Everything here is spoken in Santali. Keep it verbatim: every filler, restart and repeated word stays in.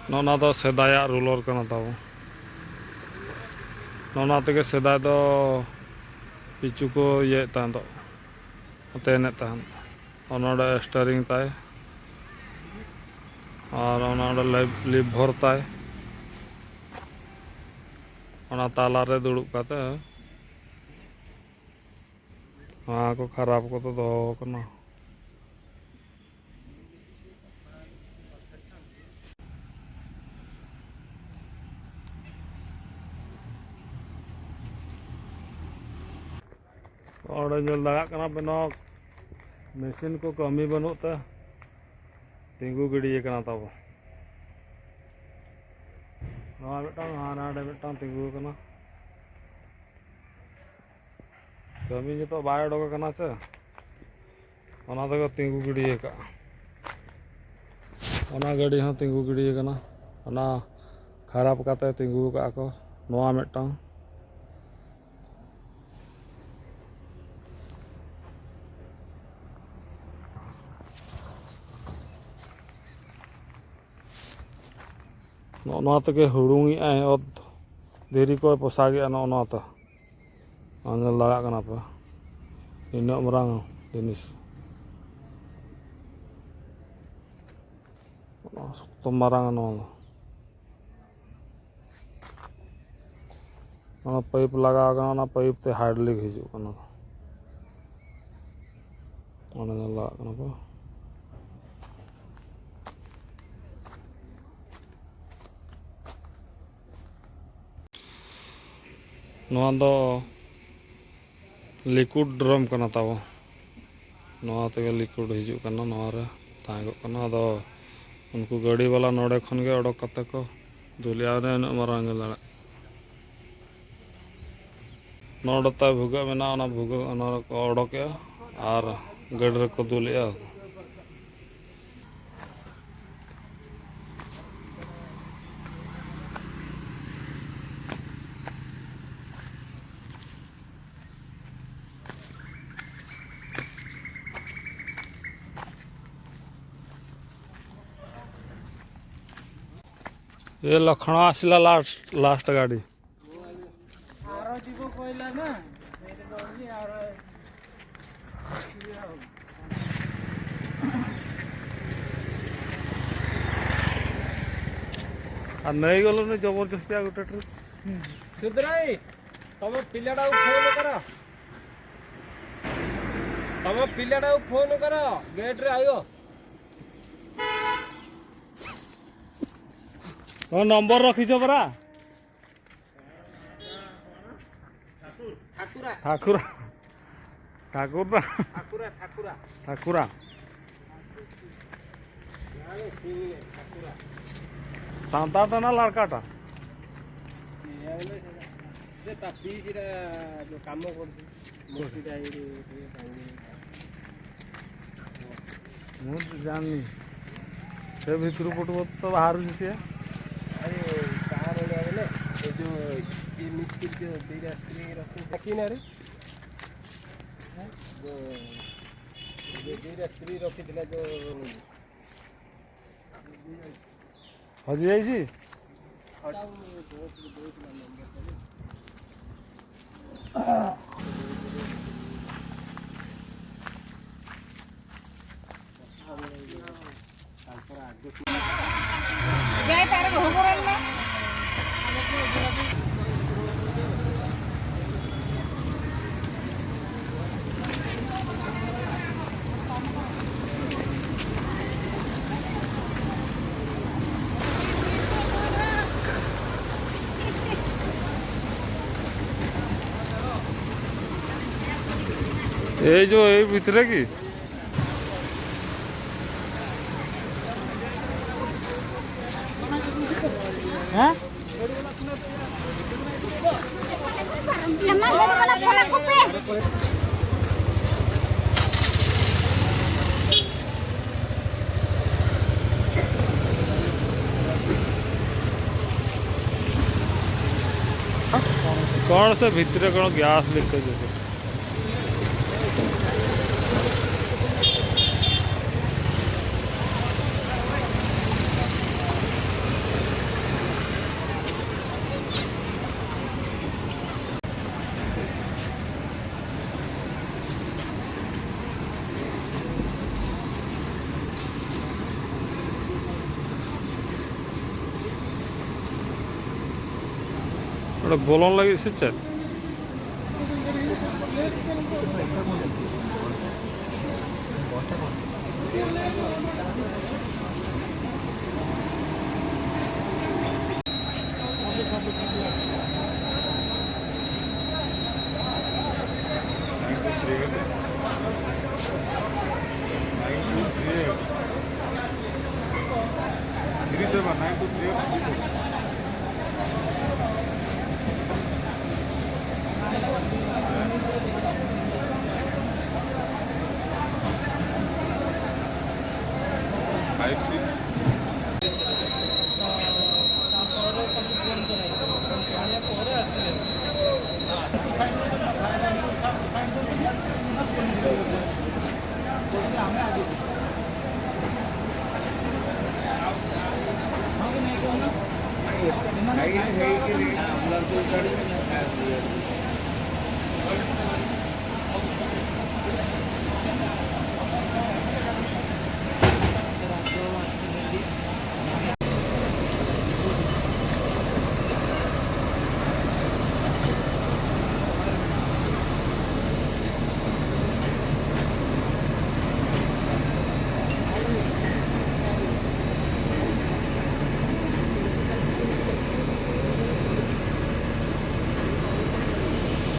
ᱱᱚᱜᱼᱚ ᱱᱚᱣᱟ ᱫᱚ ᱥᱮᱫᱟᱭᱟᱜ ᱨᱩᱞᱟᱨ ᱠᱟᱱᱟ ᱛᱟᱵᱚ᱾ ᱱᱚᱜᱼᱚ ᱱᱚᱣᱟ ᱛᱮᱜᱮ ᱥᱮᱫᱟᱭ ᱫᱚ ᱯᱤᱪᱩ ᱠᱚ ᱤᱭᱟᱹᱭᱮᱫ ᱛᱟᱦᱮᱸᱫ, ᱛᱮᱱᱮᱫ ᱛᱟᱦᱮᱸᱫ᱾ ᱟᱨ ᱱᱚᱰᱮ ᱥᱴᱟᱨᱤᱝ ᱛᱟᱭ, ᱟᱨ ᱚᱱᱟ ᱚᱸᱰᱮ ᱞᱤᱵᱷᱚᱨ ᱛᱟᱭ, ᱚᱱᱟ ᱛᱟᱞᱟᱨᱮ ᱫᱩᱲᱩᱵ ᱠᱟᱛᱮ ᱱᱚᱣᱟ ᱠᱚ ᱠᱷᱟᱨᱟᱯ ᱠᱚᱫᱚ ᱫᱚᱦᱚ ᱟᱠᱟᱱᱟ᱾ ᱚᱸᱰᱮ ᱧᱮᱞ ᱫᱟᱲᱮᱭᱟᱜ ᱠᱟᱱᱟ ᱯᱮ, ᱱᱚᱣᱟ ᱢᱮᱥᱤᱱ ᱠᱚ ᱠᱟᱹᱢᱤ ᱵᱟᱹᱱᱩᱜ ᱛᱮ ᱛᱤᱸᱜᱩ ᱜᱤᱰᱤ ᱟᱠᱟᱱᱟ ᱛᱟᱵᱚ᱾ ᱱᱚᱣᱟ ᱢᱤᱫᱴᱟᱝ, ᱦᱟᱱᱟ ᱱᱟᱰᱮ ᱢᱤᱫᱴᱟᱝ ᱛᱤᱸᱜᱩ ᱟᱠᱟᱱᱟ᱾ ᱠᱟᱹᱢᱤ ᱱᱤᱛᱚᱜ ᱵᱟᱭ ᱚᱰᱚᱠ ᱟᱠᱟᱱᱟ ᱥᱮ, ᱚᱱᱟ ᱛᱮᱠᱚ ᱛᱤᱸᱜᱩ ᱜᱤᱰᱤ ᱟᱠᱟᱫᱼᱟ᱾ ᱚᱱᱟ ᱜᱟᱹᱰᱤ ᱦᱚᱸ ᱛᱤᱸᱜᱩ ᱜᱤᱰᱤ ᱟᱠᱟᱱᱟ, ᱚᱱᱟ ᱠᱷᱟᱨᱟᱯ ᱠᱟᱛᱮ ᱛᱤᱸᱜᱩ ᱟᱠᱟᱫᱼᱟ ᱠᱚ᱾ ᱱᱚᱣᱟ ᱢᱤᱫᱴᱟᱝ, ᱱᱚᱜᱼᱚ ᱱᱚᱣᱟ ᱛᱮᱜᱮ ᱦᱩᱲᱩᱝ ᱮᱜᱼᱟᱭ ᱚᱛ, ᱫᱷᱤᱨᱤ ᱠᱚᱭ ᱯᱚᱥᱟᱜᱮᱜᱼᱟ ᱱᱚᱜᱼᱚ ᱱᱚᱣᱟ ᱛᱮ᱾ ᱱᱚᱣᱟ ᱧᱮᱞ ᱫᱟᱲᱮᱭᱟᱜ ᱠᱟᱱᱟ ᱯᱮ, ᱱᱤᱱᱟᱹᱜ ᱢᱟᱨᱟᱝ ᱡᱤᱱᱤᱥ, ᱥᱚᱠᱛᱚ ᱢᱟᱨᱟᱝ ᱱᱚᱣᱟ ᱫᱚ᱾ ᱚᱱᱟ ᱯᱟᱭᱤᱯ ᱞᱟᱜᱟᱣ ᱠᱟᱱᱟ, ᱚᱱᱟ ᱯᱟᱭᱤᱯ ᱛᱮ ᱦᱟᱭᱰᱨᱚᱞᱤᱠ ᱦᱤᱡᱩᱜ ᱠᱟᱱᱟ᱾ ᱚᱸᱰᱮ ᱧᱮᱞ ᱫᱟᱲᱮᱭᱟᱜ ᱠᱟᱱᱟ ᱯᱮ᱾ ᱱᱚᱣᱟ ᱫᱚ ᱞᱤᱠᱩᱰ ᱰᱨᱟᱢ ᱠᱟᱱᱟ ᱛᱟᱵᱚ᱾ ᱱᱚᱣᱟ ᱛᱮᱜᱮ ᱞᱤᱠᱩᱰ ᱦᱤᱡᱩᱜ ᱠᱟᱱᱟ, ᱱᱚᱣᱟ ᱨᱮ ᱛᱟᱦᱮᱸ ᱠᱚᱜ ᱠᱟᱱᱟ᱾ ᱟᱫᱚ ᱩᱱᱠᱩ ᱜᱟᱹᱰᱤ ᱵᱟᱞᱟ ᱱᱚᱰᱮ ᱠᱷᱚᱱ ᱜᱮ ᱚᱰᱚᱠ ᱠᱟᱛᱮ ᱠᱚ ᱫᱩᱞᱮᱜᱼᱟ᱾ ᱚᱱᱮ ᱩᱱᱟᱹᱜ ᱢᱟᱨᱟᱝ ᱧᱮᱞ ᱫᱟᱲᱮᱭᱟᱜ, ᱱᱚᱰᱮ ᱛᱟᱭ ᱵᱷᱩᱜᱟᱹᱜ ᱢᱮᱱᱟᱜᱼᱟ, ᱚᱱᱟ ᱵᱷᱩᱜᱟᱹᱜ ᱚᱱᱟ ᱨᱮᱠᱚ ᱚᱰᱚᱠᱮᱜᱼᱟ ᱟᱨ ᱜᱟᱹᱰᱤ ᱨᱮᱠᱚ ᱫᱩᱞᱮᱜᱼᱟ᱾ ଏ ଲକ୍ଷଣ ଆସିଲା ଲାଷ୍ଟ, ଲାଷ୍ଟ ଗାଡ଼ି। ଆର ଯିବ କହିଲା ନା, ସେଇଠି କହିଲି ଆର। ଆଉ ନେଇଗଲୁନି ଜବରଦସ୍ତି ଆଉ ଗୋଟେ ଟ୍ରିପ୍। ସୁଧରାଇ, ତମ ପିଲାଟାକୁ ଫୋନ କର, ତମ ପିଲାଟାକୁ ଫୋନ କର, ଗେଟରେ ଆଇବ। ତମ ନମ୍ବର ରଖିଛ ପରା। ଠାକୁରା। ଠାକୁର। ଠାକୁର। ଠାକୁରା, ଠାକୁରା। ଠାକୁରା। ନାଇଁ, ସିଏ ଠାକୁରା। ସାନ୍ତାଟା ନା ଲାଡ଼କାଟା? ସିଏ ହେଲେ ସେଟା, ସେ ତା ପିଇସିଟା ଯୋଉ କାମ କରୁଛି, ମୂର୍ତ୍ତିଟା ଏଇଠି ଟିକେ ଭାଙ୍ଗି ଯାଇଛି। ମୁଁ ତ ଜାଣିନି। ସେ ଭିତରୁ ପଟୁ ତ ବାହାରୁଛି ସିଏ। ଆରେ, କାହାର ଏଇଟା ହେଲେ, ଏ ଯୋଉ, ଏ ମିସ୍ତ୍ରୀ ଯୋଉ ଦିଟା ସ୍ତ୍ରୀ ରଖି, ଦେଖିନା ରେ? ଯୋଉ, ଯୋଉ ଦିଟା ସ୍ତ୍ରୀ ରଖିଥିଲା ଯୋଉ। ହଜି ଯାଇଛି? ଯାଏ ତାର ଭୋଗ ରହିଲା। ଏଇ ଯୋଉ ଏଇ ଭିତରେ କି? କ'ଣ ସେ ଭିତରେ କ'ଣ ଗ୍ୟାସ୍ ଲିକେଜ୍ ହେଉଛି? ᱚᱸᱰᱮ ᱵᱚᱞᱚᱱ ᱞᱟᱹᱜᱤᱫ ᱥᱮ ᱪᱮᱫ? Five six.